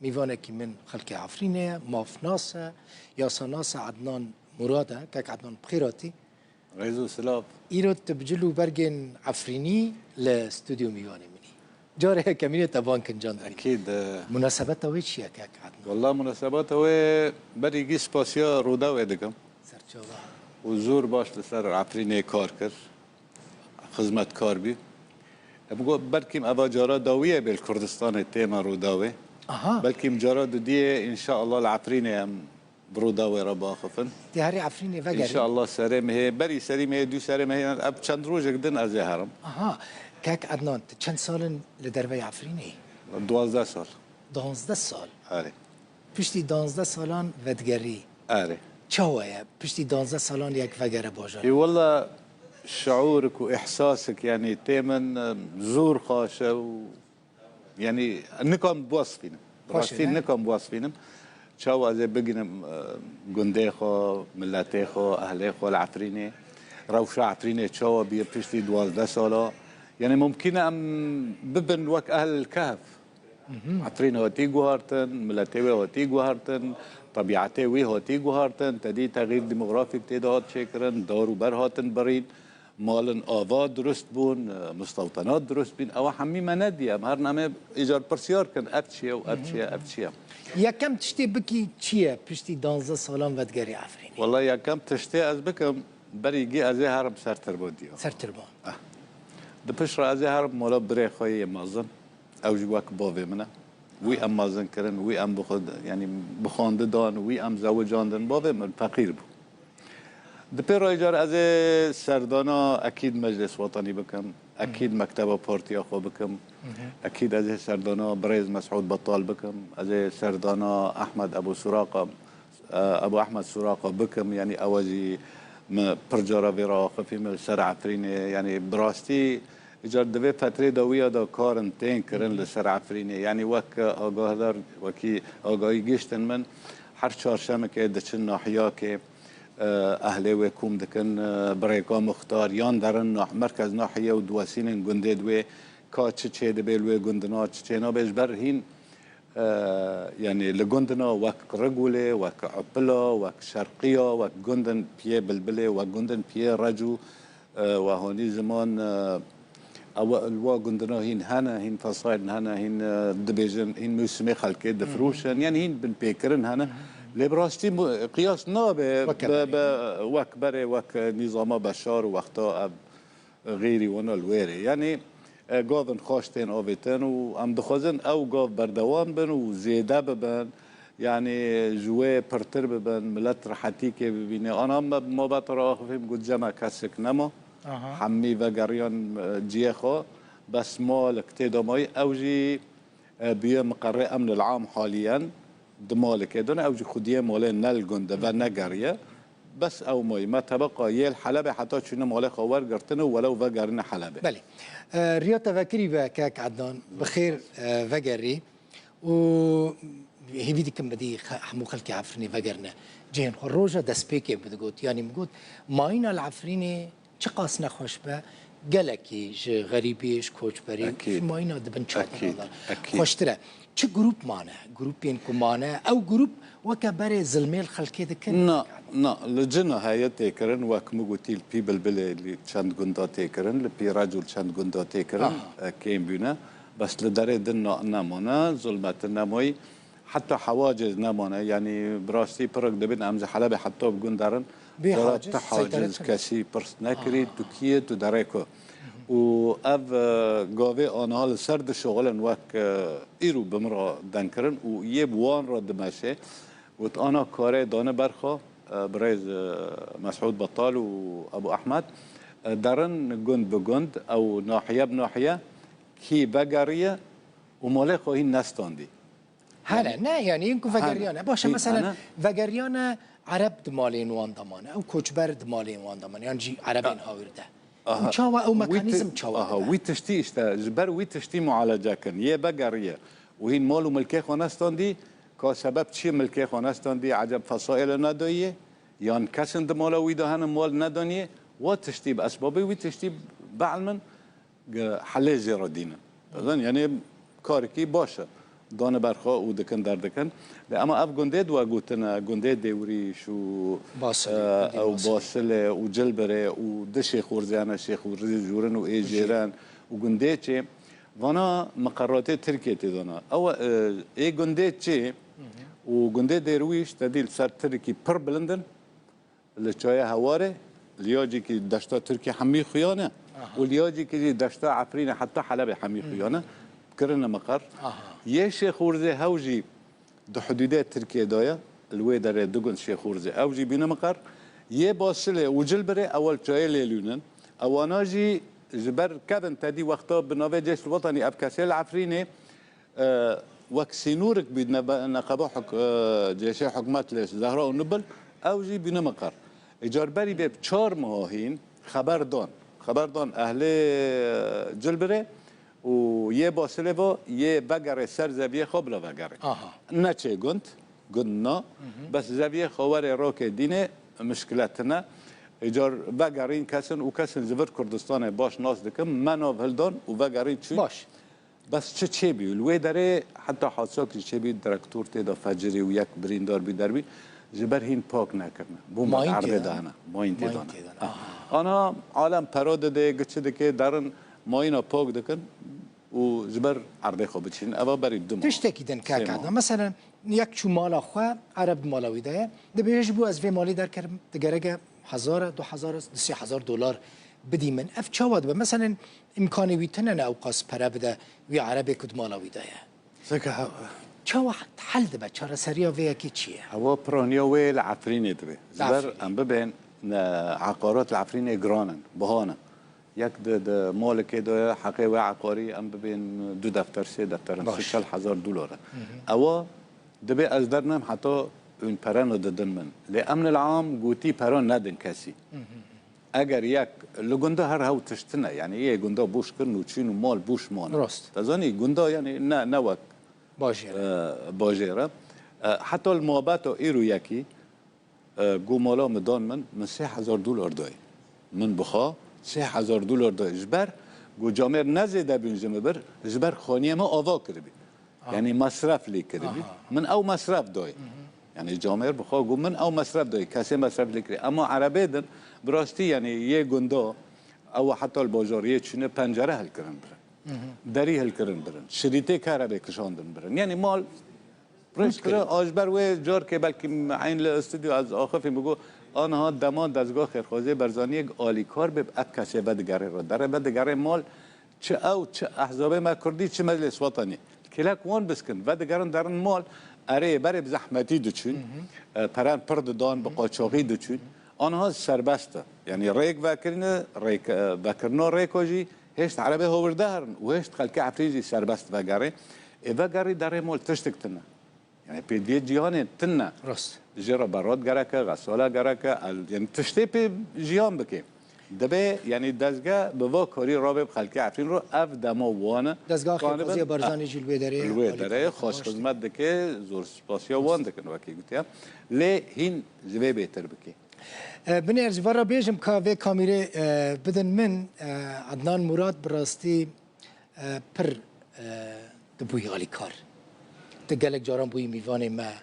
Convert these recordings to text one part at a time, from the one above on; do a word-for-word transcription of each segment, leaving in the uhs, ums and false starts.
Mîvanekî min xelkê Efrînê ye, mafnas e, yasanas e, Ednan Murad e. Kek Ednan, bi xêr hatî. Rêz û silav. Îro tu bi cil û bergên Efrînî li stûdyo mîvanê min î. Carê yekemîn e te van kincan dibînim. Ekîd, e. Munasebeta wê çi ye, kek Ednan? Walla, munasebeta wê berî gî spasiya Rûdawê dikim. Serçava. Û zor baş li ser Efrînê kar kir. Xizmetkar bî. Em got, belkî eva cara dawî ye bê li Kurdistanê tême Rûdawê. Aha. Belkî cara dudiyê, înşeallah, li Efrînê em bi Rûdawê re biaxifin. Tê herî Efrînê vegerî? Înşeallah serê mehê, berî serî mehê, dû serê mehê, ev çend rojek din ez ê herim. Aha. Kek Ednan, tu çend sal in li derveyî Efrînê yî? Duwazdeh sal. Duwazdeh sal? Erê. Piştî duwazdeh salan vedigerî. Erê. Çawa ye piştî duwazdeh salan yek vegere bajarê? Ê wella, şiûrik û îhsasik, yanî, tê min, e, zor xweş e û, yanî, nikan biwesfînim. Xweş e, rastî ne? Nikan biwesfînim. Çawa ez ê bigînim, e, gundê xwe, miletê xwe, ehlê xwe li Efrînê. Rewşa Efrînê çawa bûye piştî duwazdeh sala. Yanî, mumkîn e em bibin wek ehl kehf. Efrîn hatî guhartin, miletê wê hatî guhartin, tebîetê wî hatî guhartin, te dî texîr demografîk tê de hat çêkirin, dar û ber hatin birîn, malin ava dirust bûn, mustewtenat dirust bîn. Ewa hemî me nediye. Em her nemê îcar pirsyar kin, ev çi ye û ev çi ye, ev çi ye? Yekem tiştê bikî çi ye piştî danzdeh salan vedigerî Efrînê? Wela yekem tiştê ez bikim, berî gî ez ê herim ser tirbo diyo. Ser tirbo. Eh. Di pişt re ez ê herim mala birê xwe yê mezin. Ew jî wek bavê min e. Wî em mezin kirin, wî em bi xwe, yanî bi xwendin dan, wî em zewicandin. Bavê min feqîr bû. Di pê re îcar ez ê serdana ekîd Meclis Wetanî bikim, ekîd mekteba partiya xwe bikim, ekîd ez ê serdana birêz Mesûd Betal bikim, ez ê serdana Ehmed Ebû Suraqa, e, Ebû Ehmed Suraqa bikim, yanî ew jî min pir cara vê re axifî, min li ser Efrînê, yanî bi rastî îcar di vê fetrê dawî ya de karin tên kirin li ser Efrînê. Yanî wek agahdar, wekî agahî giştin min, her çarşemekê diçin nahiyakê, e, ehlê wê kom dikin, e, birêka muxtar, yan derin nah-, merkez nahiyê û diwesînin gundê di wê ka çi çê dibe li wê gundina, çi çê nabe, ji ber hîn E, yanî li gundina wek Qirigûlê, wek Upila, wek Şerqiya, wek gundin piyê Bilbilê, wek gundin piyê Recû, e, we honî ziman, e, ew li wa gundina hîn hene, hîn fesaîlin hene, hîn, e, dibêjin, hîn mûsimê xelkê difirûşin, yanî hîn binpêkirin hene. Lê bi rastî mu-, qiyas nabe Weke bi, berê. Bi wek berê, wek nîzama Beşar û wexta ev Xêrî wana li wê rê. Yanî, e, gavin xweş tên avêtin û em dixwazin ew gav berdewam bin û zêde bibin. Yanî, ji wê pirtir bibin, milet rehetîkê bibîne. Ana me bi mabeta re axifî, min got, cem e kesik nema. Aha. Hemî vegeriyan, e, cihê xwe. Bes malik tê de mayî. Ew jî e, bûye miqerê emnil am haliyen di malikê de ne, ew jî xwediyê malê ne li gund e, venegeriye. Bes ew mayî. Me tebeqa yê li Helebê heta çûne malê xwe wergirtine û welew vegerine Helebê. Belê. E, riya te vekirî be kek Ednan, bi xêr, e, vegerî. Û hêvî dikim bi dî xe-, hemû xelkê Efrînê vegerine cihên xwe. Roja destpêkê min digot, yanî min got, mayîna li Efrînê çiqas nexweş be, gelekî ji xerîbî, ji koçberî, Ekîd. Ji mayîna dibin çadirana Ekîd, ekîd. Xweştir e. Çi grûp mane? Grûpên ku mane, ew grûp weke berê zilmê li xelkê dikin? Na, na, li cina heye têkirin, wek min gotî, li pî Bilbilê li çend gunda têkirin, li pî Recû li çend gunda têkirin, Aha. e, kêm bûne. Bes li derê din na-, nemane, zulmetin nemayî. Heta hewacê nemane, yanî bi rastî pirek dibin, em ji Helebê heta bi gund derin. Bê Cara haciz, tu seytare haciz kir. Kesî pirs nekirî, Aha. Tu kî yî, tu derê ku. Û ev, e, gavê aniha li ser dişixulin wek, e, îro bi min re deng kirin û yê bi wan re dimeşe. Got, ana karê dane ber xwe, e, birêz, e, Mesûd Betal û Ebû Ehmed, e, derin gund bi gund, ew nahiye bi nahiye, kî vegeriye û malê xwe hîn nestandî. Hene, ne, yanî, yên ku Hene. vegeriyane. Baş e, Hî, mesela, hene. vegeriyane Ereb di malên wan de mane, ew koçber di malên wan de mane, yan jî Erebên A- hawir de. Aha. Û çawa ew Wî ti- mekanîzm çawa aha, dibe? Wî tiştî, işte, ji ber wî tiştî mualece kin. Yê vegeriye û hîn mal û milkê xwe nestandî, ka sebeb çi milkê xwe nestandî, eceb fesaîlê nedayiye, yan kesin di mala wî de hene mal nedaniye, wa tiştî bi esbabê wî tiştî bi ilmin Ge-, helê jê re dînin. Dizan, yanî karekî baş e. dane ber xwe û dikin derdikin. Lê ema ev gundê di we gotin e, gundê Dêwrîş û, Basilê, e, gundê ew Basilê. Basilê û Cilbirê û di Şêxûrzê hene, Şêxûrzê Jûrin û ê Jêren û gundê çê. Vana miqeratê Tirkiyê tê dana. Ew, e, ê gundê çê û gundê Dêrwîş te dî li ser Tirkî pir bilind in. Li çaya Hewarê, li ya cîkî deşta Tirkî hemî xuya ne û li ya cîkî jî deşta Efrînê heta Helebê hemî xuya ne, kirine miqer. Aha. Yê Şêxûrzê hew jî di hudûdê Tirkiyê de ye, li wê derê du gund Şêxûrzê, ew jî bîne miqer. Yê Basilê û Cilbirê ew li çayê Lêlûn in. Ewana jî ji ber kevin te dî wexta bi navê Ceyşul Wetanî ev kesê li Efrînê, e, wek sînûrik bî nebe-, neqeba huk-, e, cêşê hikûmet lê Zehra û Nubil, ew jî bîne miqer. Îcar berî vê bi çar meha hîn xeber dan. Xeber dan ehlê, e, Cilbirê û yê Basilê va yê vegerê ser zeviyê xwe bila vegerê. Aha. Neçê gund, gund na. Bes zeviyê xwe werê rokê dînê mişkile tine. Îcar vegerîn kesin û kesin ji vir Kurdistanê baş nas dikim. Me nav hildan û vegerîn çûn. Baş. Bes çi çêbî? Li wê derê heta hadsok jî çêbî, direktor tê de fecirî û yek birîndar bî derbî. Ji ber hîn pak nekirine. Bû me Mayîn erdê tê de. Dahne. Mayîn tê Mayîn dane. Tê dane. Ah. Aha. Ana alem pero dide, giçi dike, derin mayîna pak dikin û ji ber erdê xwe biçînin. Eva berî du mah. Tiştekî din Sê kaka mah. Da. Meselen, yek çû mala xwe, Ereb di mala wî de ye. Dibêje ji bo ez vê malê derkerim, digereke hezar, du hezar, du sê hezar dolar bidî min. Ev çawa dibe? Meselen, îmkanê wî tine ne ewqas pere bide wî Erebê ku di mala wî de ye. Zeke he- Çawa hel dibe? Çareseriya vê yekê çi ye? Hewa piraniya wê li Efrînê dibe. Ji ber Efrînê. Em bibên, ne, eqarat li Efrînê giran in, biha ne. Yek di, di malikê de heqê wê eqarî em bibên du defter, sê defter in, Baş. Sê çel hezar dolar e. Hı hı. Ewa dibê ez dernem heta hûn perena didin min. Lê emnil am gotî pera nedin kesî. Hı hı. Eger yek li gunda her hew tişt tine, yanî yê gunda boş kirin û çûn û mal boş mane. Rast. Te zanî gunda yanî ne, ne wek, Bajêr e. E, bajêr e. E, heta li muhabeta îro yekî, e, ku mala min dan min, min sê hezar dolar dayê. Min bixa sê hezar dolar dayê. Ji ber ku camêr ne zêde bûn ji min bir, ji ber xaniyê min ava kiribî. Ah. Yanî mesref lê kiribî. Aha. Min ew mesref dayê. Hı hı. Yanî camêr bixa ku min ew mesref dayê. Kesê mesref lê kirî. Ema Erebê din, bi rastî yanî yê gunda, ew heta li bajariyê çûne pencere hilkirin birin. Hı hı. Derî hilkirin birin. Şirîtê kerebê kişandin birin. Yanî mal Rêz kire, a ji ber wê carkê belkî eyn li stûdyo ez axifîm, bigot, aniha dema dezga xêrxwaziyê Barzaniyê alîkar bê, bi ev kesê vedigerê re. Derê vedigerê mal, çi ew, çi ehzabê me kurdî, çi meclês wetanî. Kêlek wan biskin, vedigerin derin mal, erê, berê bi zehmetî diçûn, Hı hı. e, peren pir didan, bi qaçaxî diçûn. Aniha serbest e. Yanî rêk vekirine, rêk, e, vekirina rêka jî hêşt Erebê hawirde herin û hêşt xelkê Efrîn jî serbest vegerê. Ê vegerî derê mal tiştik tine. Yani pêdiviyê cîhanê tune. Rast. Jê re berot gereke, xesala gereke, el, yani tiştê pê jiyan bike. Dibe, yani dezge bi va karî rabe bi xelkê Efrîn ro, ev dema wan e. Dezga Xêrxwazîya Barzanî jî li wê derê, li wê derê xweş xizmet dike, zor spasiya wan dikin wekî gotiye. Lê hîn ji vê bêtir bike. E, binêr ji ve re bêjim ka vê kamîrê, e, bidin min, e, Adnan Murad bi rastî e, pir, e, tu bûyî alîkar. Tu gelek caran bûyî mîvanê me.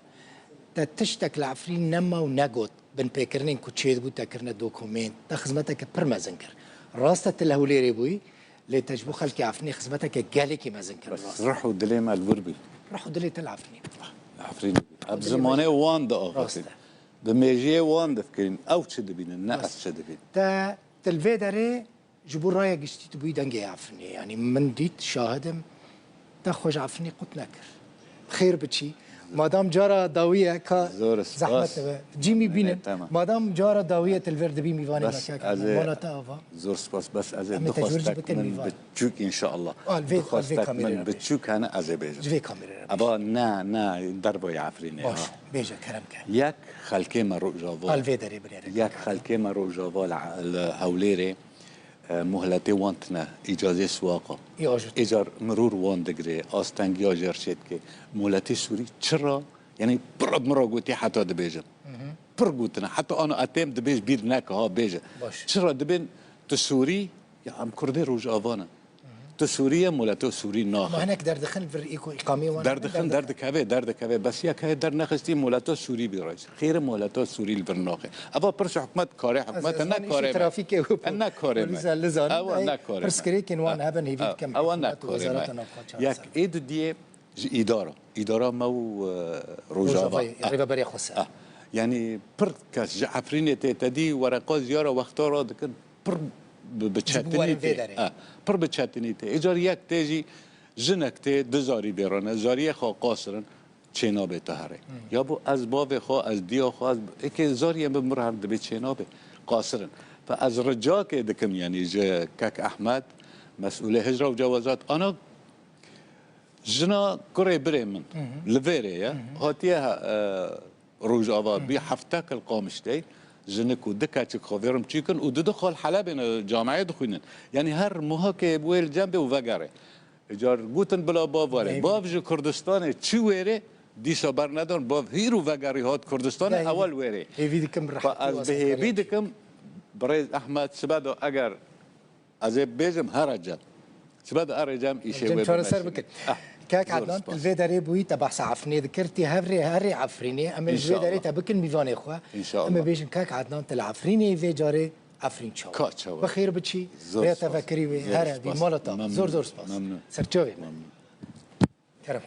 Te tiştek li Efrîn nema û negot. Binpêkirinên ku çêdibû te kirine dokumênt. Te xizmeteke pir mezin kir. Rast e tu li Hewlêrê bûyî, lê te ji bo xelkê Efrînê xizmeteke gelekî mezin kir. Bes rast. Rih û dilê me li wir bû. Rih û dilê te li Efrînê bû. Li Efrînê bû. Ev zimanê wan diaxifîn. Rast e. Bi mêjiyê wan difikirîn. Ew çi dibînin, ne ez çi dibînim. Te, te li vê derê Ji bo raya giştî tu bûyî dengê Efrînê. Yanî min dît, şahid im, te xwe ji Efrînê qut nekir. Xêr biçî. Madam cara dawî ye ka zehmet dibe. Cîmî bînin. Madam cara dawî ye tu li vir dibî mîvanê me kek. Mala te ava. Zor spas, bes ez ê du xwestek min biçûk înşallah. Du xwestek min biçûk hene ez ê bêjim. Ji vê kamîrê re. Eva ne, ne, dervayê Efrînê. Baş, bêje, kerem ke. Yek xelkê me Rojava. Al vê derê binêre. Yek xelkê me Rojava li, li Hewlêrê. E, muhletê wan tine, îcazê siwaqa. Îcar mirûr wan digire, astengiya jêr çê dike. Muhletê Sûrî çira, yanî pir bi min re gotî heta dibêjim. Pir gotine, heta ana etêm dibêj bîr neke ha bêje. Çira dibên tu Sûrî, ya em Kurdê Rojava ne. Tu Sûrî ye, moleto Sûrî naxe. Ma hinek derdixin vir îko îqamê wan. Derdixin, derdikeve, derdikeve. Bes ya kayê dernexistî moleto Sûrî bî reis. Xêre moleto Sûrî li vir naxe. Eva pirs hikûmet kare, hikûmet ne kare. Trafîkê û ne kare. Polîsa li zan. Ewa ne kare. Pirsgirêkên wan heben hêvî dikem. Ewa ne kare. Wezareta navxwe çareser. Yek ê didiyê ji îdara. Îdara me û e, Rojava. Rêveberiya Xweser. Ah. Yani pir kes ji Efrînê tê te dî wereqa ziyara wexta ra dikin. Pir bi çetinî tê. Pir bi çetinî tê. Êcar yek tê jî jinek tê du zarî bêrane, zariyê xwe qasirin çênabê te herê. Ya bo ez bavê xwe, ez diya xwe, ez êkê zariyê min mir her dibê çênabê. Qasirin. Fe ez ricakê dikim yani ji kek Ehmed, mesûlê hicra û cewazat ana jina kurê birê min li vêrê ye. Hatiye e, Rojava bî heftek li Qamişlê, jinik û du keçik xwe vêrim çîkin û du du xal Helebê ne cameyê dixwînin. Yani her muhakê wê li cem bê û vegerê. Car gotin bila bav were. Bav ji Kurdistanê çi wêrê, dîsa bernedon, bav hîr û vegerî hat Kurdistanê, ewel wêrê. Hêvî dikim rehmetî. Ez bi hêvî dikim, birêz Ehmed, sibe do eger Ez ê bêjim here cem. Sibe de here cem îşê wê çareser bikin. Kek Adnan, li vê derê bûyî te behsa Efrînê dikir, tê hevrê herê Efrînê, em ê ji vê derê te bikin mîvanê xwe. Em ê bêjin kek Adnan, te li Efrînê vê carê Efrîn çawa. Ka çawa. Bi xêr biçî, rê te vekirî wê here, bî mala te. Zor zor spas. Serçavê me. Kerem.